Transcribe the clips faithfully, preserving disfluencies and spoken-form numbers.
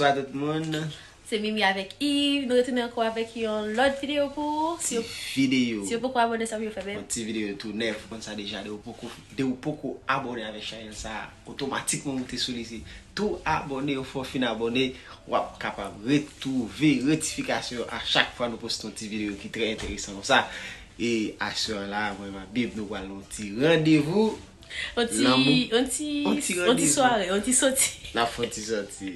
Bonswa tout moun. Se Mimi avèk Yves. Nou retounen ankò avèk yon lòt videyo pou ou. Si yo, videyo. Si yo poko abòne, sa pou yo fè menm. Yon ti videyo tou nèf, ou konn sa deja, de ou poko, de ou poko abòne avèk chanèl sa, otomatikman moute sou li, se tou abòne, yon fwa w fin abòne, w ap kapab retwouve notifikasyon a chak fwa nou poste yon ti videyo ki trè enteresan konsa. E aswè la, mwen, ma bib, nou pral yon ti randevou. On ti, on ti, on ti sware, on ti soti. N ap fè on ti soti.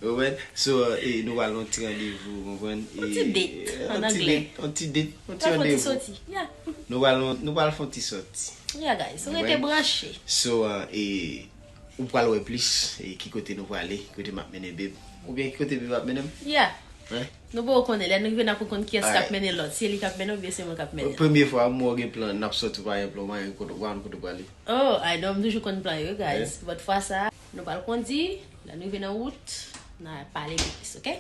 Ou konprann? So, eh, nou pral on ti randevou, ou konprann? On ti date, an anglè. On ti date, on ti randevou. Nou pral, nou pral fè on ti soti. Yeah, guys, so rete branche. So, eh, ou pral wè plis, eh, ki kote nou prale, ki kote m ap mennen bib. Oubyen ki kote bib ap mennen m? Yeah. Nou poko konnen, lè nou rive n ap konn kiyès k ap mennen lòt, se li k ap mennen oubyen se mwen k ap mennen. Premye fwa, m wè w gen plan, n ap soti, ou pa gen plan, ou pa gen kote, ou pa konn kote w prale. Oh, I know, m toujou konn plan yo, guys. But fwa sa, nou pral kondi, lè nou rive nan wout, n a pale pi plis, oke?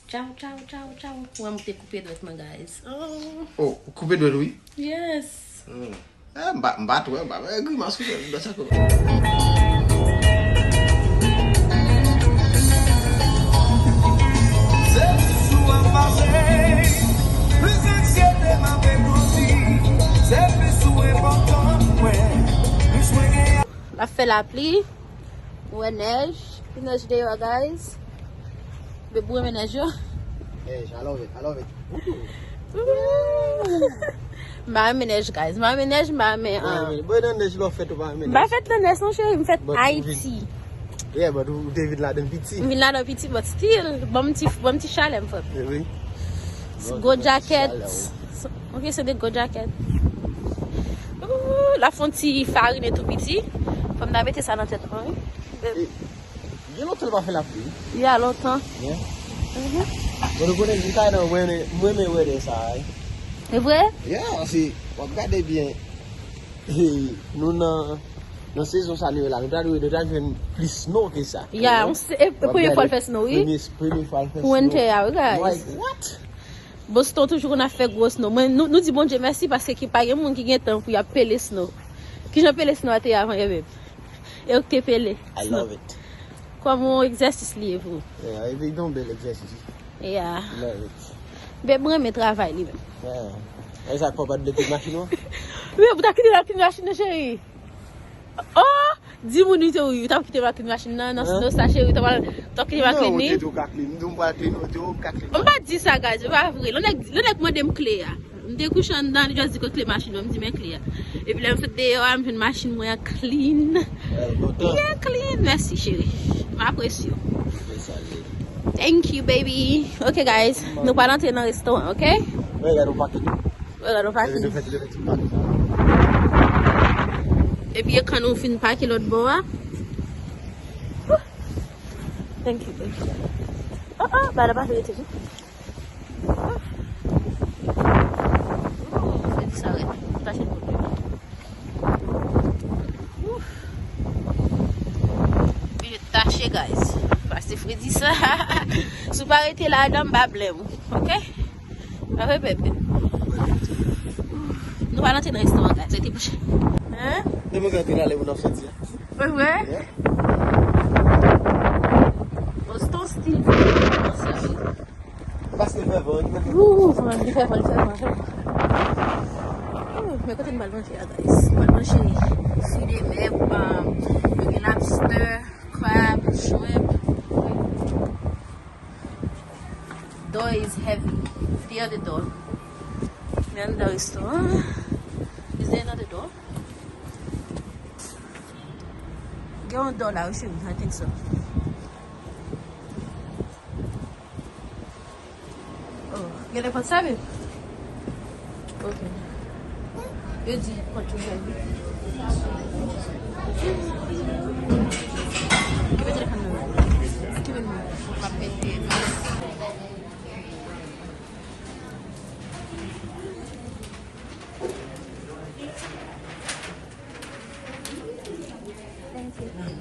Tchaw, tchaw, tchaw, tchaw. Ou wè m te koupe dwèt mwen, guys. Oh. Oh, ou koupe dwèt ou, wi? Yes. Hmm. Eh, m pa, m pa t wè, m pa wè grimas ou fè, m dwèt sa kòman. Se sou anpase, plis anksiyete m ap rekonstwi, se plis ou enpòtan pou mwen, plis mwen gen. L ap fè lapli. Ou wè nèj, pi nèj deyò, guys. Bebe, ou renmen nèj yo? Nèj, I love it, I love it. Ooh. M pa renmen nèj, guys. M pa renmen nèj, m pa renmen, ah. Bon, nan nèj lè w fèt, ou pa renmen nèj. M pa fèt nan nèj, non, cheri, m fèt Ayiti. Yeah, but ou te vin ladan piti. M vin ladan piti, but still, ban m ti, ban m ti chalè m fè. Eh wi. Gwo jakèt. Ok, se de gwo jakèt. Ooh, l ap fè on ti farine tou piti. Fò m ta mete sa nan tèt mwen, wi. E, gen lontan l pa fè lapli, wi. Ya, lontan. Yeah. Mhm. Bon, nou konnen, nou kay nan, mwen, mwen renmen wè de sa, wi. E vre? Yeah, se, w ap gade byen. Nou nan, nan sezon sa nou ye la, nou ta dwe, nou ta jwenn plis snow ke sa. Ya, e, e premye fwa l fè snow, wi. Premye, premye fwa l fè snow. Winter, ya, wi, guys. Like, what? Boston toujou konn ap fè gwo snow. Mwen, nou, nou di Bondye mèsi paske ki pa gen moun ki gen tan pou y ap pele snow. Kijan pele snow a te ye avan yè menm? E ou k te pele snow. I love it. Kòm yon egzèsis li ye pou ou. Yeah, e vin yon bèl egzèsis. Yeah. Love it. Bebe renmen travay li menm. Yeah. E sa k fè w pa t vle pile machin ou an? Wi, ou ta kite l ap pile machin nan, cheri. Oh! Di moun wi te wi, ou t ap kite m ak clean machin nan, nan snow sa, cheri, ou t ap, t ap kite m ak clean li. Non, ou te di ou ka clean, m di w m pral clean, ou di w ou ka clean. M pa di sa, guys, se pa vre. Lè nèg, lè nèg mande m kle a. M te kouche anndan, li just di ke kle machin mwen, m di men kle a. Epi lè m sot deyò a, m jwenn machin mwen an clean. Yeah, clean. Mèsi, cheri. M apresye w. Thank you, baby. Ok, guys, nou pral antre nan restoran, ok? Wè, gade yon pakèt. Wè, gade yon pakèt. Epi ekran nou fin pake lòt bò a. Whew. Thank you, baby. Oh, oh, ba la pa rete, non. Ooh, se di sa, wè. Tache l pou mwen. Ooh. Vin tache, guys. Pase fredi sa. Si w pa rete ladan, m pa blame ou. Ok? Pa vre, bebe? Nou pral antre nan restoran, guys. Rete branche. Hein? Demen gen antre la, lè moun ap soti a. Vre, vre? Yeah. Boston still. Paske l fè van. Ooh, van, li fè van, li fè van, fè van. Ooh, men kote n pral manje a, guys? N pral manje fruits de mer, um, nou gen lobster, crab, shrimp. Door is heavy. The other door. Men another restoran. Is there another door? Gen yon door la, wi, cheri. I think so. Oh, gen de pòt sa, babe? Ok. Yo di pòt yo fèmen. Ki mete telefòn nan? Ki mete? M ap mete. Thank you.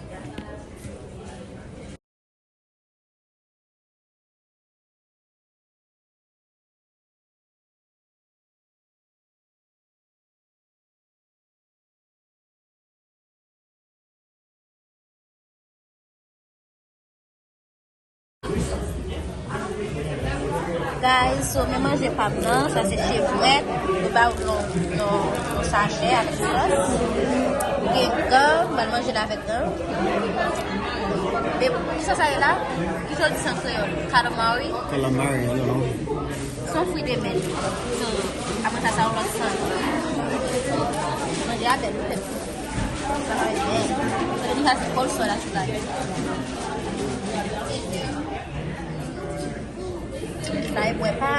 Guys, so men manje pa m nan, sa se chevrèt, nou ba w nan, nan, nan sachè avèk sòs. Gen gan, m pral manje l avèk gan. Men, kisa sa ye la? Kisa w di sa an kreyòl? Calamari? Calamari, I don't know. Se yon fwi de mè. So, apre sa, sa yon lòt sans. Manje a bèl, wi. Sa va byen. Sa vle di sa se coleslaw la, chita. Sa e bwè pa,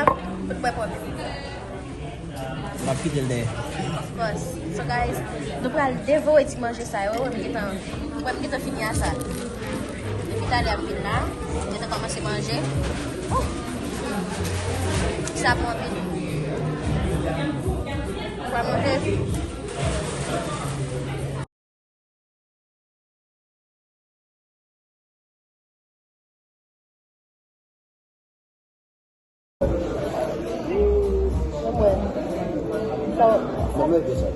bwè pa. L ap kite l dèyè. Of course. So, guys, nou pral devore ti manje sa yo. Wè, m gentan, wè, m gentan fini a sa. Depi talè m vin la, m gentan kòmanse manje. Oh! Sa bon anpil. Nou pral manje. Mwen, sa, sa. Mwen, mwen, sa.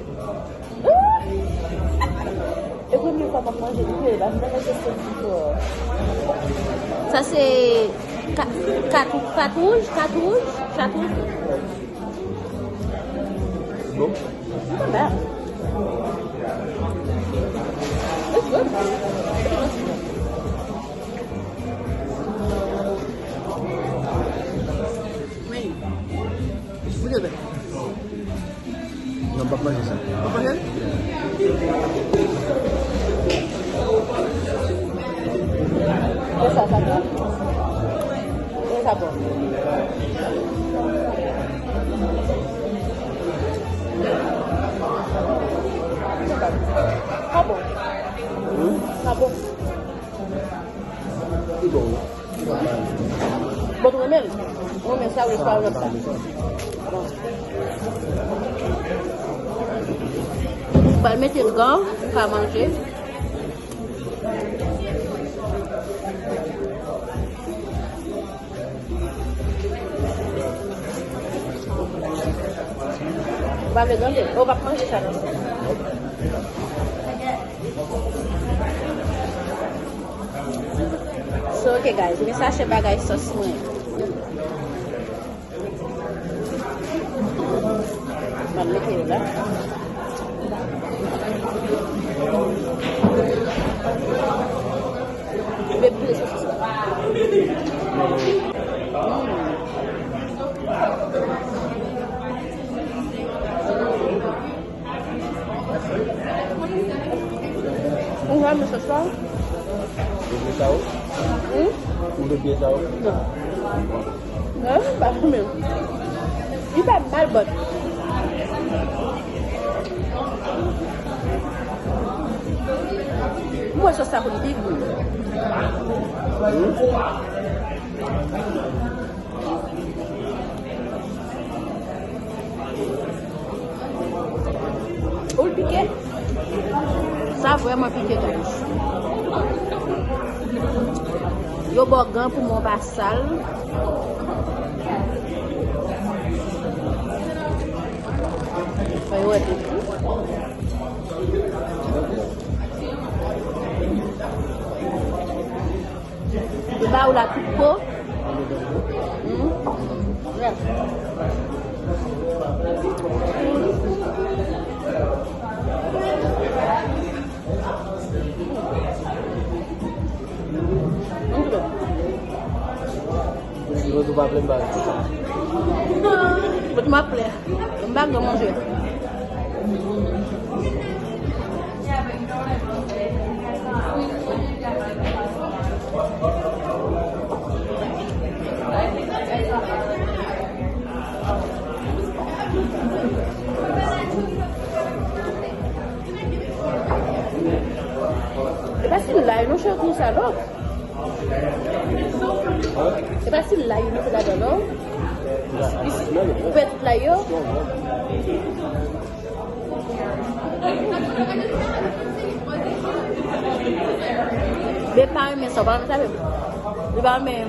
E premye fwa m ap manje li, wi, la, m pa manje sou di fò. Sa se ka-, kat, kat wouj, kat wouj, kat wouj. Bon. It's not bad. It's good. Wi. Wi, bebe. Non, m p ap manje sa. W ap manje? Sa, sa bon? Sa bon? Sa bon? Hmm? Sa bon? Li bon, wi. Bon, ou renmen l? Ou renmen sa, ou pa renmen sa? Bon. Pral mete l gan, ou ka manje. Ou pa vle gande? Ou p ap manje sa, non? So, ok, guys, men sachè bagay sòs mwen. M ap mete yo la. Bebe, pile sosis la. Mm. Ou renmen sòs la? Ou vle sa ou? Hmm? Ou vle pye sa ou? Non. Non, m pa renmen. Li pa mal, but m wè sòs la konn pi gou. Hmm? Ou l pike? Sa vrèman pike, guys. Yo ba w gan pou men w pa sal. Fè yo wè tout. Li ba ou la tout po. Hmm. Yeah. Mwen tou pa plè m pa. Mwen tou m ap plè. M pa gen manje. E pa si lay non, chè, konsa non. E pa si lay ou mete ladan non. Ou pèdi tout lay yo. Li pa renmen sa, ou pa renmen sa menm. Li pa renmen.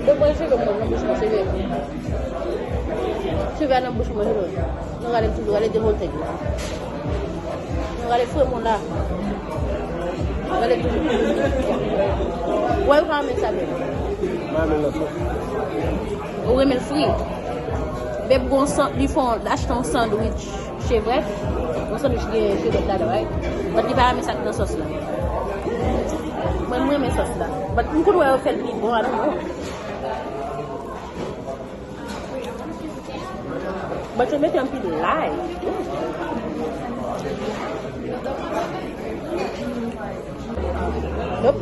Yo pran cheve mwen nan bouch mwen, cheve. Cheve a nan bouch mwen, cheve. Nou rale toujou, rale demonte. Nou rale fre moun la. Gade tou. Why ou pa renmen sa, babe? Mwen renmen l an sòs. Ou renmen l fri? Babe, gon san, li fè yon, achte yon sandwich chevrèt. Yon sandwich gen chevrèt ladan, right? But li pa renmen sa k nan sòs la. Mwen, mwen renmen sòs la. But m konn wè yo fè l pi bon, I don't know. But yo mete anpil lay. Nope.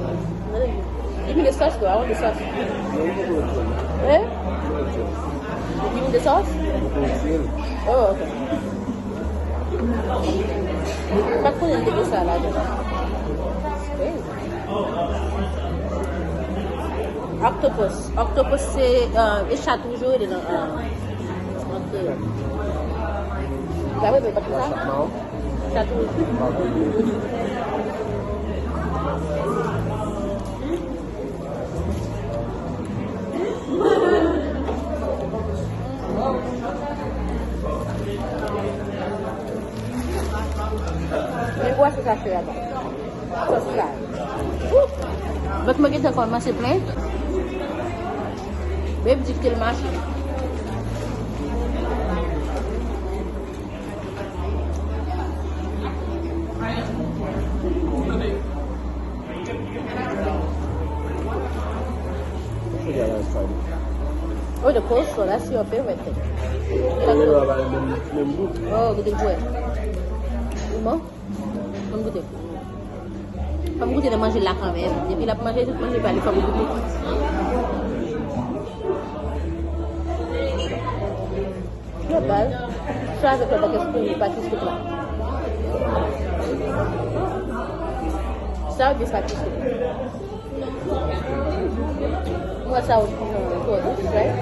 Give me the sauce, though. I want the sauce. Eh? Give me the sauce? Oh, okay. M pa t konnen li te gen sa ladan. It's crazy. Octopus. Octopus se, euh, e chat wouj yo rele nan, euh, nan kreyòl. Sa vre, men pa t sa? Chat wouj. Men bwa se sa fè a. Sòs la. But mwen gentan kòmanse plen. Babe di kite l mache. Oh, the coleslaw, that's your favorite thing. Oh, goute bwè. Ou bon? Fè m goute. Fè m goute nan manje la kanmenm. Depi l ap manje, tout manje pa li, fè m goute. Not bad. Sa avèk lòt la, kèk espri patisri la. Sa ou gen patisri? Mwen sa ou twò dous, right?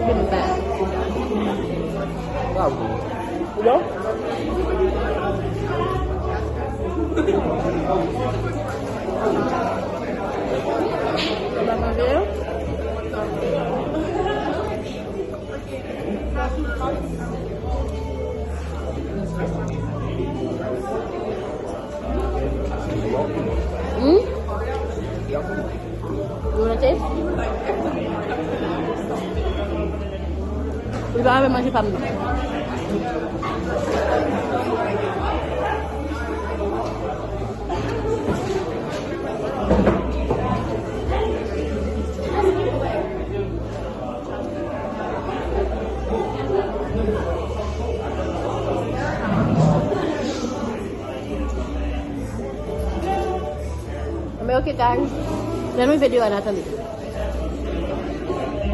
Li pa bon. Ou bon? Ou pa manje? Hmm? You wanna taste? Li pa renmen manje pa m nan. Men ok, guys. Lè nou rive deyò a, n a tande.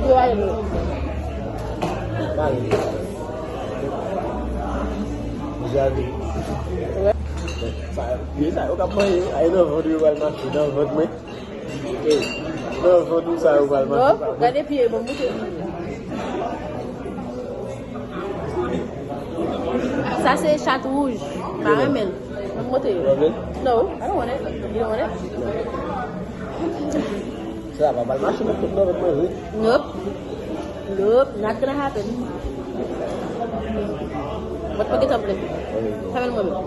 Yo ale nou. Jade. Sa, yo sa, yo k ap manje, ay nan vant, yo pral mache nan vant mwen. Nan vant ou sa yo pral mache. Gade pye, bon, moute pye. Sa se chat wouj. Pa renmen l. Mwen montre yo. No, I don't want it. You don't want it? Sa va pral mache nan tout nan vant mwen, wi. Nope. Nope, not gonna happen. Mwen pa gentan plen. Fèmen mwen menm.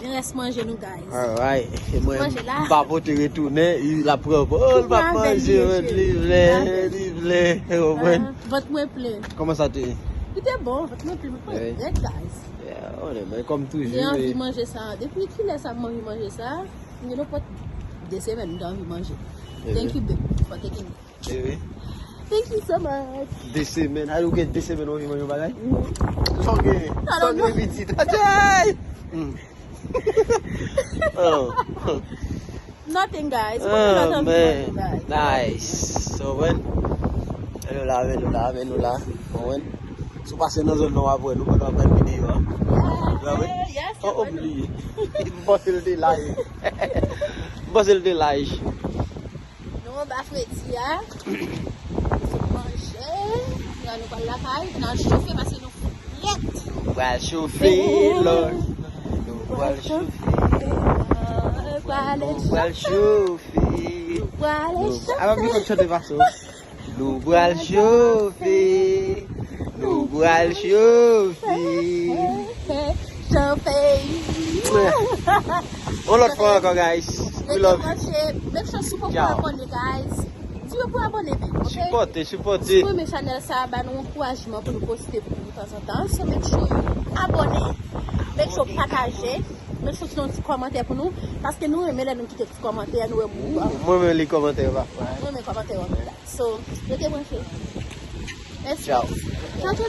Men rès manje nou, guys. Alright. E mwen, manje la. M pa pote retounen, l ap pran pòz, l pa manje, li vle, li vle, ou konprann? Ah, vant mwen plen. Kòman sa te ye? Li te bon, vant mwen plen, mwen pran rèd, guys. Yeah, on est, men kòm toujou. Mwen anvi manje sa. Depi kilè sa mwen anvi manje sa? Mwen gen nenpòt de semèn mwen te anvi manje. Thank you, babe, for taking me. Eh wi. Thank you so much. De semèn. Ay, ou gen de semèn ou anvi manje yon bagay? Sa w genyen? Sa w genyen pitit? Atay! Hmm. Oh. Nothing, guys. Oh, man. Nice. So, when, nou la, nou la, nou la. Bon, when. Si w pase nan zòn nan, w ap wè nou pandan w ap gade videyo a. Yes, yes. Oh, bliye. M panse l te laj. M panse l te laj. Nou anba fredi a. Nou sot manje. Kounye a nou pral lakay. Nou al chofe paske nou fout frèt. Nou pral chofe, Lord. Nou pral chofe. Nou pral chofe. Nou pral chofe. Apa m te konn chante fason. Nou pral chofe. Nou pral chofe. Chofe. Yon lòt fwa ankò, guys. We love you. Make sure si w poko abòne, guys. Di yo pou abòne vit, ok? Sipòte, sipòte. Si w renmen chanèl sa, ba nou ankourajman pou nou poste pou nou tanzantan. So make sure you abòne. Make sure pataje. Make sure kite yon ti kòmantè pou nou. Paske nou renmen lè nou kite ti kòmantè, nou wè moun. Mwen menm li kòmantè yo pafwa. Mwen renmen kòmantè yo anpil. So, rete branche. Mèsi. Ciao. Ciao, ciao.